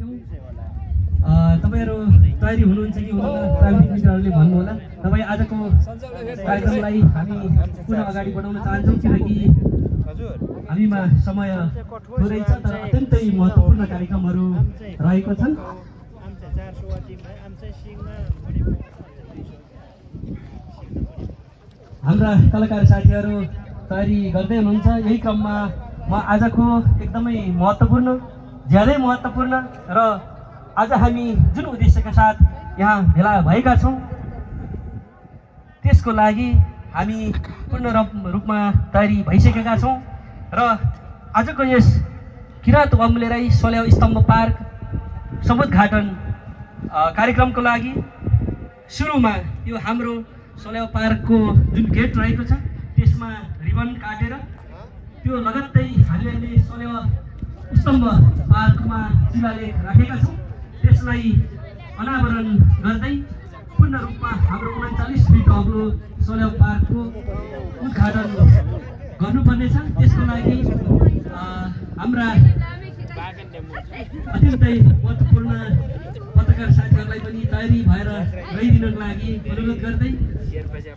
छौँ। तपाईहरु तयारी हुनुहुन्छ कि हुनुहुन्न प्राविधिक मित्रहरूले भन्नुहोला। तपाईँ आजको कार्यक्रमलाई हामी पुनः अगाडि बढाउन चाहन्छौँ किनकि हामीमा समय थोरै छ तर अत्यन्तै महत्त्वपूर्ण कार्यक्रमहरू रहेको छन्। हाम्रा कलाकार साथीहरू तयारी गर्दै हुनुहुन्छ। यही क्रममा म आजको एकदमै महत्त्वपूर्ण ज्यादै महत्त्वपूर्ण र आज हामी जुन उद्देश्यका साथ यहाँ भेला भएका छौँ त्यसको लागि हामी पूर्ण रूपमा तयारी भइसकेका छौँ र आजको यस किराँत वाग्मी राई सोल्याउ स्तम्भ पार्क समुद्घाटन कार्यक्रमको लागि सुरुमा यो हाम्रो सोल्याउ पार्कको जुन गेट रहेको छ त्यसमा रिबन काटेर त्यो लगत्तै हामीले सोल्याउ स्तम्भ पार्कमा शिलालेख राखेका छौँ। त्यसलाई अनावरण गर्दै पूर्ण रूपमा हाम्रो 39 फिट अग्लो सोल्याउ पार्कको उद्घाटन गर्नुपर्नेछ। त्यसको लागि हाम्रा अत्यन्तै महत्त्वपूर्ण पत्रकार साथीहरूलाई पनि तयारी भएर रहिदिनको लागि अनुरोध गर्दै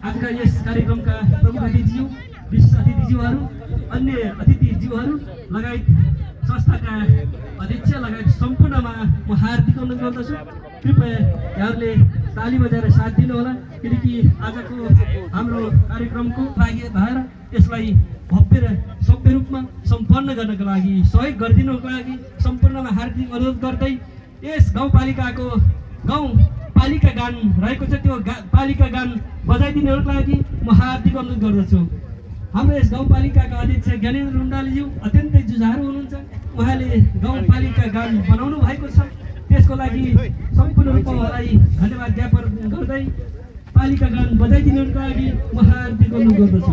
आजका यस कार्यक्रमका प्रमुख अतिथिज्यू, विशिष्ट अतिथिज्यूहरू, अन्य अतिथिज्यूहरू लगायत संस्थाका अध्यक्ष लगायत सम्पूर्णमा म हार्दिक अनुरोध गर्दछु। कृपया यहाँहरूले ताली बजाएर साथ दिनुहोला किनकि आजको हाम्रो कार्यक्रमको लागि भएर यसलाई भव्य र सभ्य रूपमा सम्पन्न गर्नको लागि सहयोग गरिदिनुको लागि सम्पूर्णमा हार्दिक अनुरोध गर्दै यस गाउँपालिकाको गाउँपालिका गान रहेको छ त्यो पालिका गान बजाइदिनुको लागि म हार्दिक अनुरोध गर्दछु। हाम्रो यस गाउँपालिकाका अध्यक्ष ज्ञानेन्द्र रुण्डालज्यू अत्यन्तै जुझारु हुनुहुन्छ। उहाँले गाउँपालिका गान बनाउनु भएको छ। त्यसको लागि सम्पूर्ण रूपमा उहाँलाई धन्यवाद ज्ञापन गर्दै पालिका गान बजाइदिनुको लागि म हार्दिक अनुरोध गर्दछु।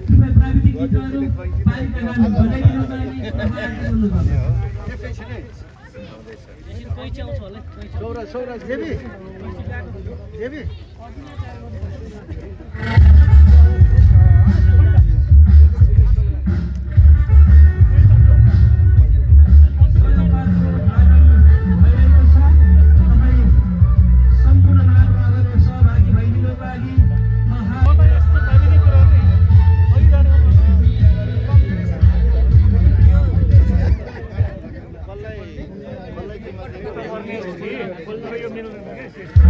कृपया प्राविधिक मित्रहरू पालिका गान बजाइदिनुको लागि हार्दिक अनुरोध गर्दछु।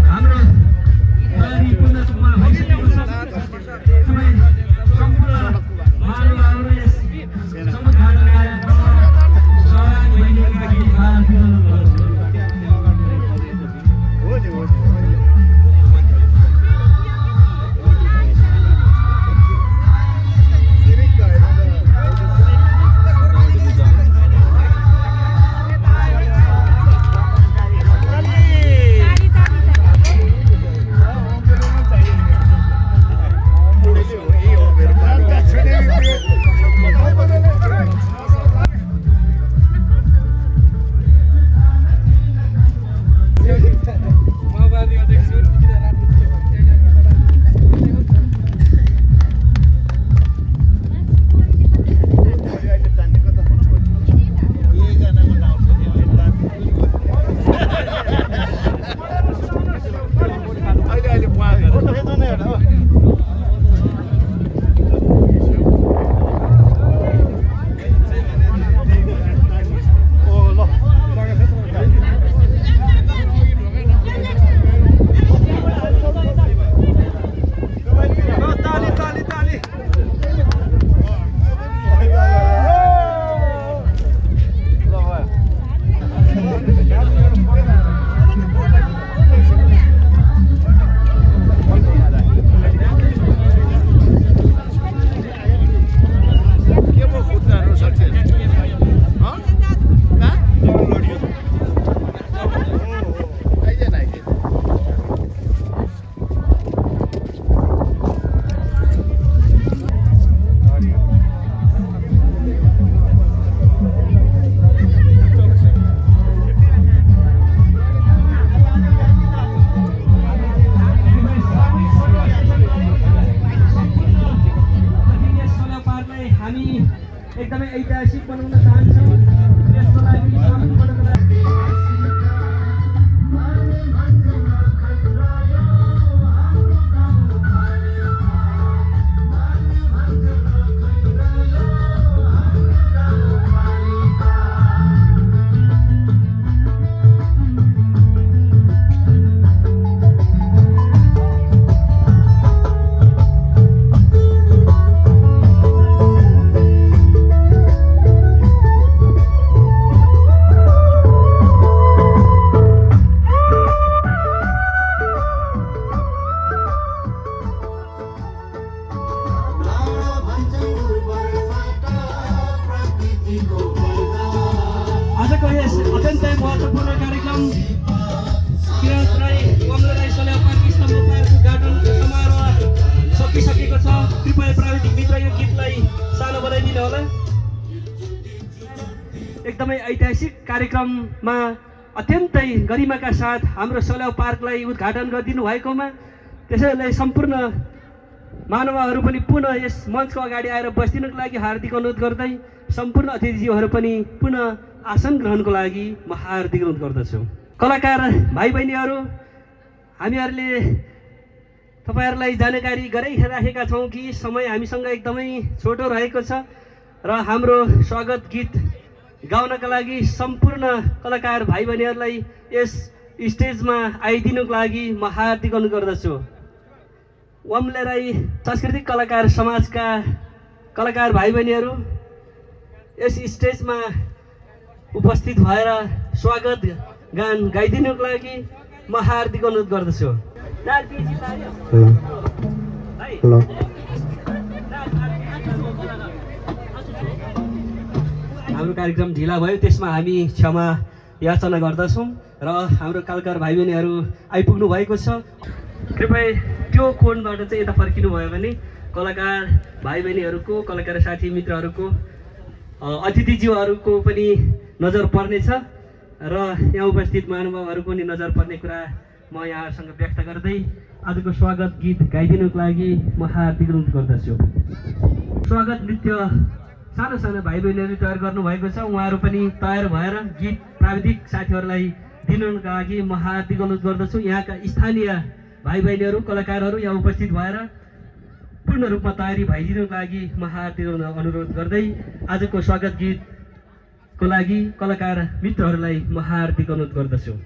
हाम्रो तयारी पूर्ण रूपमा भइसकेको छ। एकदमै ऐतिहासिक बनाउन चाहन्छौँ। त्यसको लागि स्वागत गर्नको लागि आजको यस अत्यन्तै महत्त्वपूर्ण कार्यक्रम किरण राई कमला राई सल्या पार्क स्तम्भ पार्क उद्घाटन समारोह सकिसकेको छ। कृपया प्राविधिक मित्र यो गीतलाई सानो बनाइदिनु होला। एकदमै ऐतिहासिक कार्यक्रममा अत्यन्तै गरिमाका साथ हाम्रो सल्या पार्कलाई उद्घाटन गरिदिनु भएकोमा त्यसैलाई सम्पूर्ण महानुभावहरू पनि पुनः यस मञ्चको अगाडि आएर बसिदिनुको लागि हार्दिक अनुरोध गर्दै सम्पूर्ण अतिथिज्यूहरू पनि पुनः आसन ग्रहणको लागि म हार्दिक अनुरोध गर्दछु। कलाकार भाइ बहिनीहरू, हामीहरूले तपाईँहरूलाई जानकारी गराइराखेका छौँ कि समय हामीसँग एकदमै छोटो रहेको छ र हाम्रो स्वागत गीत गाउनका लागि सम्पूर्ण कलाकार भाइ बहिनीहरूलाई यस स्टेजमा आइदिनुको लागि म हार्दिक अनुरोध गर्दछु। वमले राई सांस्कृतिक कलाकार समाजका कलाकार भाइ बहिनीहरू यस स्टेजमा उपस्थित भएर स्वागत गान गाइदिनुको लागि म हार्दिक अनुरोध गर्दछु। हाम्रो कार्यक्रम ढिला भयो, त्यसमा हामी क्षमा याचना गर्दछौँ र हाम्रो कलाकार भाइ बहिनीहरू आइपुग्नु भएको छ। कृपया त्यो कोणबाट चाहिँ यता फर्किनु भयो भने कलाकार भाइ बहिनीहरूको, कलाकार साथी मित्रहरूको, अतिथिज्यूहरूको पनि नजर पर्नेछ र यहाँ उपस्थित महानुभावहरूको पनि नजर पर्ने कुरा म यहाँसँग व्यक्त गर्दै आजको स्वागत गीत गाइदिनुको लागि म हार्दिक अनुरोध गर्दछु। स्वागत नृत्य सानो सानो भाइ बहिनीहरू तयार गर्नुभएको छ, उहाँहरू पनि तयार भएर गीत प्राविधिक साथीहरूलाई दिनुको लागि म हार्दिक अनुरोध गर्दछु। यहाँका स्थानीय भाइ बहिनीहरू, कलाकारहरू यहाँ उपस्थित भएर पूर्ण रूपमा तयारी भइदिनुको लागि म हार्दिक अनुरोध गर्दै आजको स्वागत गीतको लागि कलाकार मित्रहरूलाई म हार्दिक अनुरोध गर्दछु।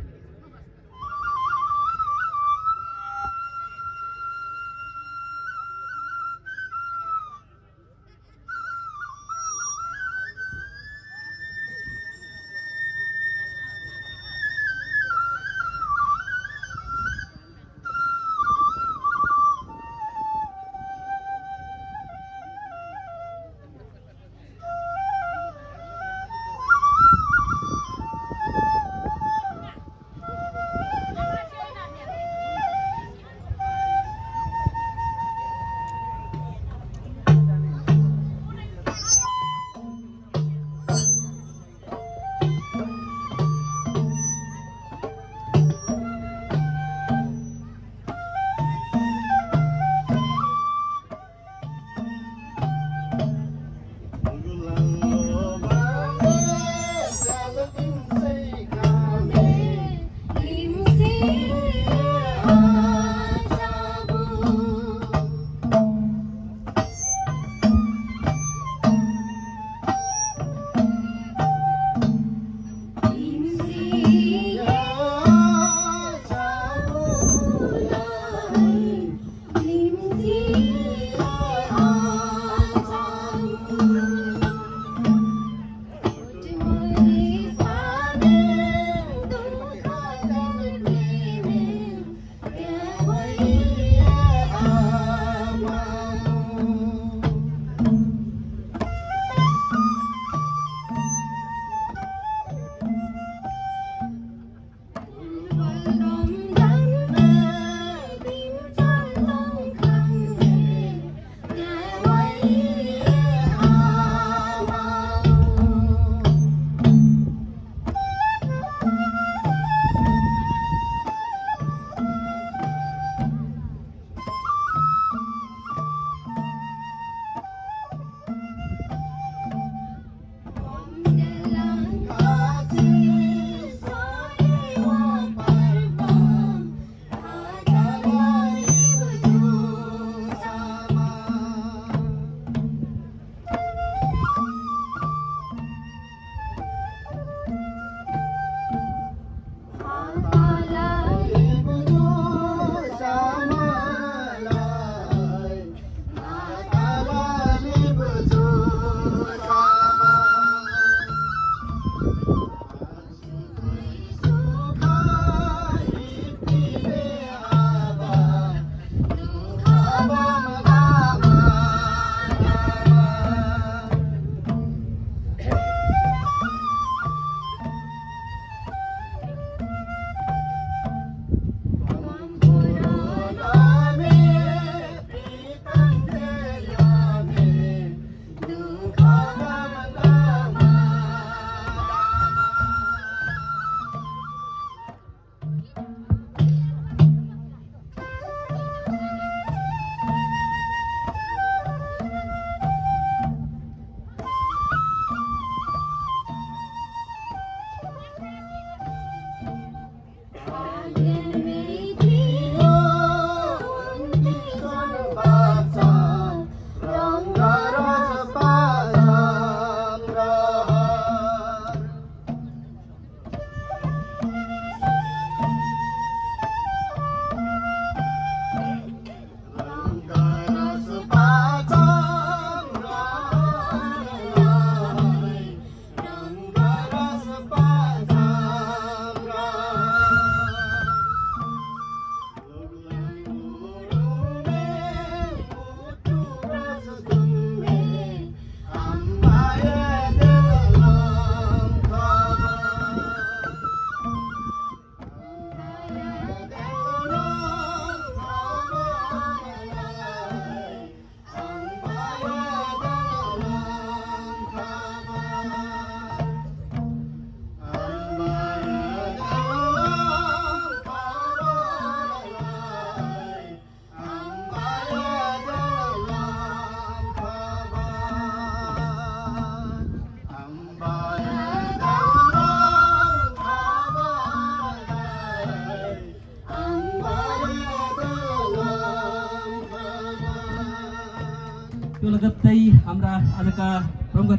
कार्यक्रमका प्रमुख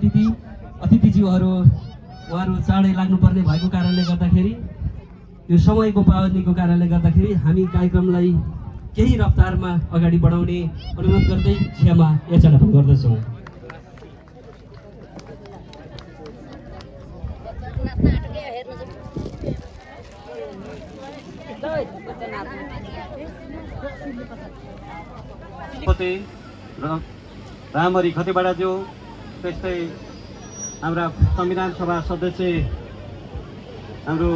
अतिथिज्यूहरू उहाँहरू चाँडै लाग्नुपर्ने भएको कारणले गर्दाखेरि यो समयको पाबन्दीको कारणले गर्दाखेरि हामी कार्यक्रमलाई केही रफ्तारमा अगाडि बढाउने अनुरोध गर्दै क्षमा याचना गर्दछौँ। रामहरि खतिवडाज्यू, त्यस्तै हाम्रा संविधान सभा सदस्य हाम्रो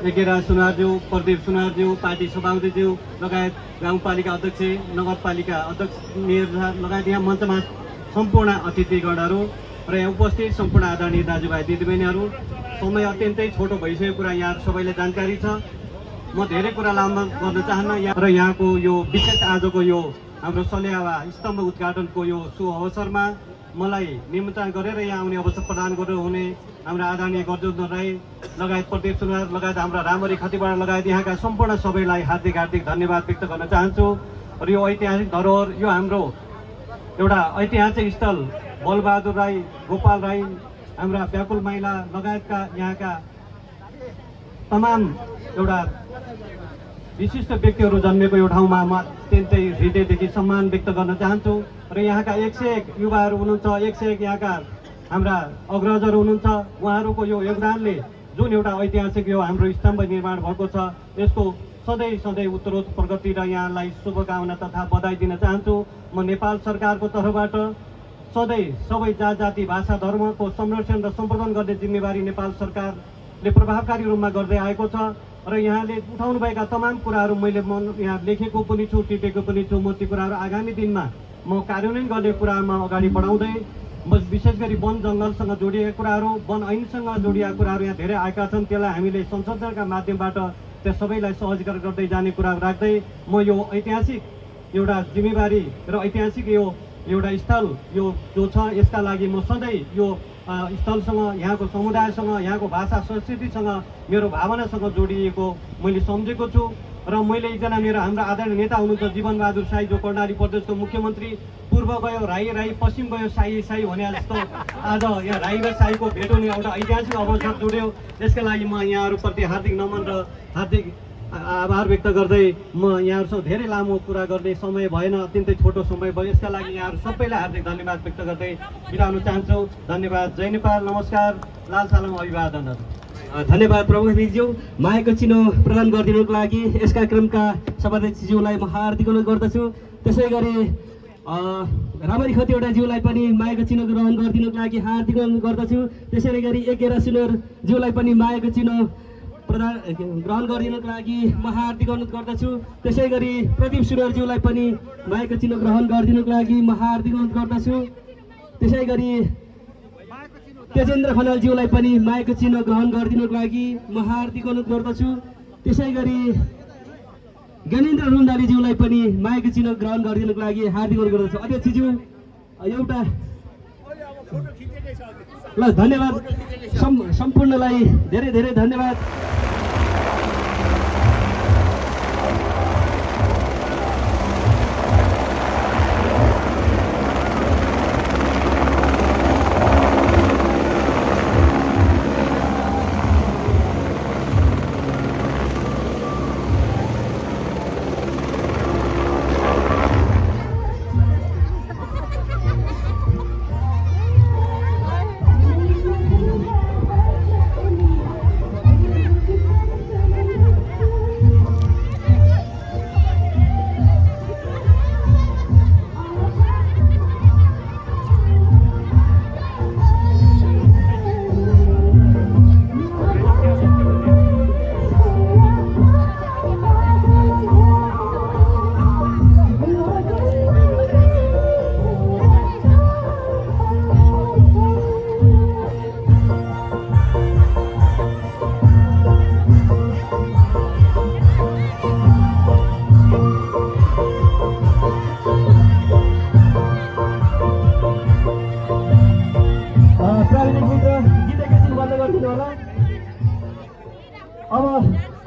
यज्ञराज सुनारज्यू, प्रदीप सुनारज्यू, पार्टी सभापतिज्यू लगायत गाउँपालिका अध्यक्ष, नगरपालिका अध्यक्ष, मेयर लगायत यहाँ मञ्चमा सम्पूर्ण अतिथिगणहरू र यहाँ उपस्थित सम्पूर्ण आदरणीय दाजुभाइ दिदीबहिनीहरू, समय अत्यन्तै छोटो भइसकेको कुरा यहाँ सबैलाई जानकारी छ। म धेरै कुरा लामो गर्न चाहन्न र यहाँको यो विशेष आजको यो हाम्रो सल्यावा स्तम्भ उद्घाटनको यो अवसरमा मलाई निमन्त्रण गरेर यहाँ आउने अवसर प्रदान गरेर हुने हाम्रा आदरणीय गर्जोधन राई लगायत प्रदीप सुनार लगायत हाम्रा रामहरि खतिवडा लगायत यहाँका सम्पूर्ण सबैलाई हार्दिक हार्दिक धन्यवाद व्यक्त गर्न चाहन्छु। र यो ऐतिहासिक धरोहर, यो हाम्रो एउटा ऐतिहासिक स्थल बलबहादुर राई, गोपाल राई, हाम्रा व्याकुल महिला लगायतका यहाँका तमाम एउटा विशिष्ट व्यक्तिहरू जन्मेको यो ठाउँमा म अत्यन्तै हृदयदेखि सम्मान व्यक्त गर्न चाहन्छु। र यहाँका 101 युवाहरू हुनुहुन्छ, 101 यहाँका हाम्रा अग्रजहरू हुनुहुन्छ, उहाँहरूको यो योगदानले जुन एउटा ऐतिहासिक यो हाम्रो स्तम्भ निर्माण भएको छ यसको सधैँ सधैँ उत्तरोत्तर प्रगति र यहाँलाई शुभकामना तथा बधाई दिन चाहन्छु। म नेपाल सरकारको तर्फबाट सधैँ सबै जात जाति भाषा धर्मको संरक्षण र सम्वर्धन गर्ने जिम्मेवारी नेपाल सरकारले प्रभावकारी रूपमा गर्दै आएको छ। र यहाँले उठाउनुभएका तमाम कुराहरू मैले यहाँ लेखेको पनि छु, टिपेको पनि छु। म ती कुराहरू आगामी दिनमा म कार्यान्वयन गर्ने कुरामा अगाडि बढाउँदै विशेष गरी वन जङ्गलसँग जोडिएका कुराहरू, वन ऐनसँग जोडिएका कुराहरू यहाँ धेरै आएका छन्। त्यसलाई हामीले संशोधनका माध्यमबाट त्यो सबैलाई सहजीकरण गर्दै जाने कुराहरू राख्दै म यो ऐतिहासिक एउटा जिम्मेवारी र ऐतिहासिक यो एउटा स्थल यो जो छ यसका लागि म सधैँ यो स्थलसँग, यहाँको समुदायसँग, यहाँको भाषा संस्कृतिसँग, मेरो भावनासँग जोडिएको मैले सम्झेको छु। र मैले एकजना मेरो हाम्रो आदरणीय नेता हुनुहुन्छ जीवनबहादुर साई, जो कर्णाली प्रदेशको मुख्यमन्त्री, पूर्व गयो राई, पश्चिम गयो साई भने जस्तो आज यहाँ राई र साईको भेट हुने एउटा ऐतिहासिक अवसर जोड्यो। यसका लागि म यहाँहरूप्रति हार्दिक नमन र हार्दिक आभार व्यक्त गर्दै म यहाँहरूसँग धेरै लामो कुरा गर्ने समय भएन, अत्यन्तै छोटो समय भयो। यसका लागि यहाँहरू सबैलाई हार्दिक धन्यवाद व्यक्त गर्दै बिराउन चाहन्छु। धन्यवाद। जय नेपाल। नमस्कार। लाल सालम अभिवादनहरू। धन्यवाद प्रमुख अतिथिज्यू। मायाको चिनो प्रदान गरिदिनुको लागि यस कार्यक्रमका सभाध्यक्षज्यूलाई म हार्दिक अनुरोध गर्दछु। त्यसै गरी रामहरि खतिवडाज्यूलाई पनि मायाको चिनो ग्रहण गरिदिनुको लागि हार्दिक अनुरोध गर्दछु। त्यसै गरी यज्ञराज सुनारज्यूलाई पनि मायाको चिनो ग्रहण गरिदिनुको लागि म हार्दिक अनुरोध गर्दछु। त्यसै गरी प्रदीप सुनारज्यूलाई पनि मायाको चिनो ग्रहण गरिदिनुको लागि म हार्दिक अनुरोध गर्दछु। त्यसै गरी तेजेन्द्र खनालज्यूलाई पनि मायाको चिन्ह ग्रहण गरिदिनुको लागि म हार्दिक अनुरोध गर्दछु। त्यसै गरी ज्ञानेन्द्र रुन्दालीज्यूलाई पनि मायाको चिन्ह ग्रहण गरिदिनुको लागि हार्दिक अनुरोध गर्दछु। अध्यक्षज्यू एउटा ल धन्यवाद। सम्पूर्णलाई धेरै धेरै धन्यवाद।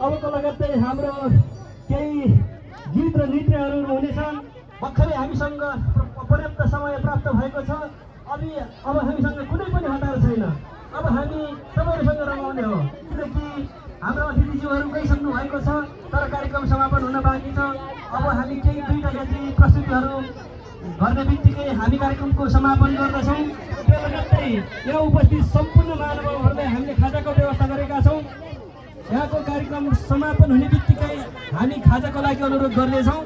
अबको लगत्तै हाम्रो केही गीत र नृत्यहरू हुनेछन्। भर्खरै हामीसँग पर्याप्त समय प्राप्त भएको छ। अब हामीसँग कुनै पनि हतार छैन। अब हामी तपाईँहरूसँग रमाउने हो, किनकि हाम्रो अतिथिज्यूहरू गइसक्नु भएको छ, तर कार्यक्रम समापन हुन बाँकी छ। अब हामी केही 2 टका प्रस्तुतिहरू गर्ने बित्तिकै हामी कार्यक्रमको समापन गर्दछौँ। बेलुकै यहाँ उपस्थित सम्पूर्ण महानुभावहरूलाई हामीले खाजाको व्यवस्था गरेका छौँ। यहाँको कार्यक्रम समापन हुने बित्तिकै हामी खाजाको लागि अनुरोध गर्नेछौँ।